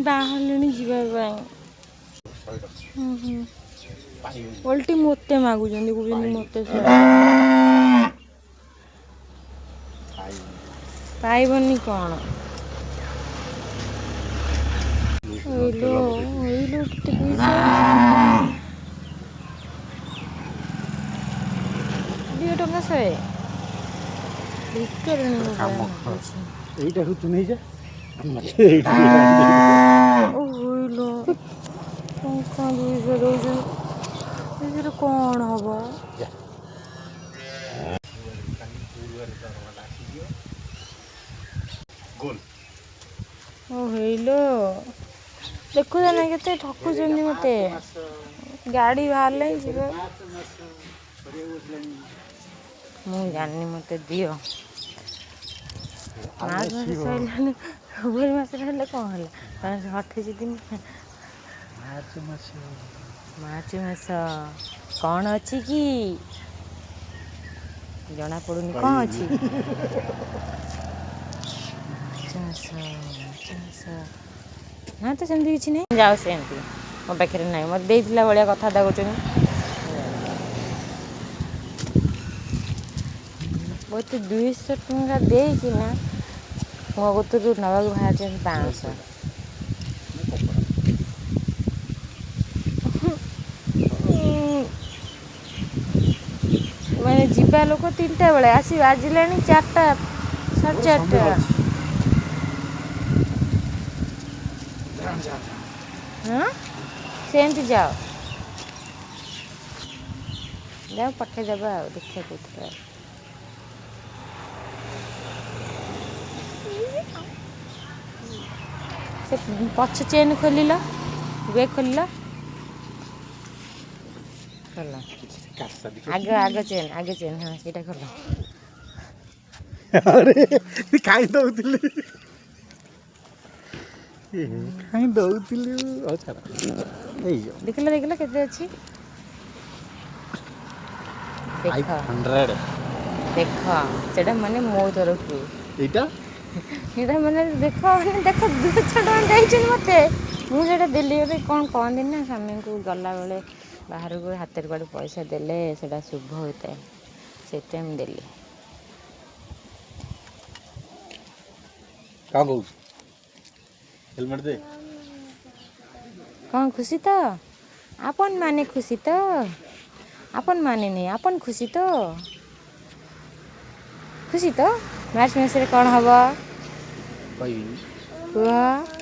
ବାହାରିଲେଣି ଯିବା ପାଇଁ। ଓଲଟି ମୋତେ ମାଗୁଛନ୍ତି, କହୁଛନ୍ତି ମୋତେ ପାଇବନି କ'ଣ। ଏଇଲୋ ଏଇଲୋ, କେତେ ପଇସା! 2 ଟଙ୍କା 100। ଭିକାରୁଣୀ। ଏଇଟାକୁ ତୁ ନେଇଯା। ଓଇଲୋ, ଟଙ୍କା 200 ଦଉଛନ୍ତି, ଏଥିରେ କ'ଣ ହବ? ଓ ହେଇଲୋ, ଦେଖୁଛ ନା କେତେ ଠକୁଛନ୍ତି ମୋତେ। ଗାଡ଼ି ବାହାରିଲେ ହିଁ ଯିବ। ମୁଁ ଜାଣିନି, ମୋତେ ଦିଅ। ମାର୍ଚ୍ଚ ମାସ ସରିଲାଣି, ଫେବୃଆରୀ ମାସରେ ହେଲେ କ'ଣ ହେଲା? 28 ଦିନ। ମାର୍ଚ୍ଚ ମାସ। ମାର୍ଚ୍ଚ ମାସ କ'ଣ ଅଛି କି ଜଣା ପଡ଼ୁନି। କ'ଣ ଅଛି ମାର୍ଚ୍ଚ ମାସ? ମାର୍ଚ୍ଚ ମାସ ନା ତ ସେମିତି କିଛି ନାହିଁ। ଯାଅ, ସେମିତି ମୋ ପାଖରେ ନାହିଁ। ମୋତେ ଦେଇଥିଲା ଭଳିଆ କଥାବାର୍ତ୍ତା କରୁଛନ୍ତି। ମୋତେ 200 ଟଙ୍କା ଦେଇକିନା ମୋ କତୁରୁ ନେବାକୁ ବାହାରିଛନ୍ତି 500। ମାନେ ଯିବା ଲୋକ 3ଟା ବେଳେ ଆସି ବାଜିଲାଣି 4ଟା, 4:30। ହଁ, ସେମିତି ଯାଅ ଯାଅ, ପଠେଇଦେବା ଆଉ ଦେଖିବା କୋଉଥିରେ। ସେ ପଛ ଚେନ୍ ଖୋଲିଲ, ବ୍ରେକ୍ ଖୋଲିଲ, ଖୋଲ ଆଗ, ଆଗ ଚେନ୍, ଆଗ ଚେନ୍। ହଁ, ସେଇଟା ଖୋଲ। ଆରେ, କାଇଁ ଦଉଥିଲି, କାଇଁ ଦଉଥିଲି? ହଉ ଛାଡ଼, ହେଇଯିବ। ଦେଖିଲ, ଦେଖିଲ କେତେ ଅଛି ଦେଖ। 500। ଦେଖ, ସେଇଟା ମାନେ ମୋ ତରଫରୁ। ଏଇଟା ଏଇଟା ମାନେ ଦେଖ, ମାନେ ଦେଖ, 200 ଟଙ୍କା ଦେଇଛନ୍ତି ମୋତେ, ମୁଁ ସେଇଟା ଦେଲି। ଏବେ କ'ଣ କହନ୍ତି ନା, ସ୍ୱାମୀଙ୍କୁ ଗଲାବେଳେ ବାହାରକୁ ହାତରେ କୁଆଡ଼େ ପଇସା ଦେଲେ ସେଇଟା ଶୁଭ ହୋଇଥାଏ, ସେଥିପାଇଁ ମୁଁ ଦେଲି। କ'ଣ କହୁଛୁ? ହେଲମେଟ୍ ଦେ। କ'ଣ ଖୁସି ତ ଆପଣ ମାନେ? ଖୁସି ତ ଆପଣ ମାନେ? ନେଇ ଆପଣ ଖୁସି ତ? ଖୁସି ତ? ମାର୍ଚ୍ଚ ମାସରେ କ'ଣ ହବ? କହିବିନି। କୁହ।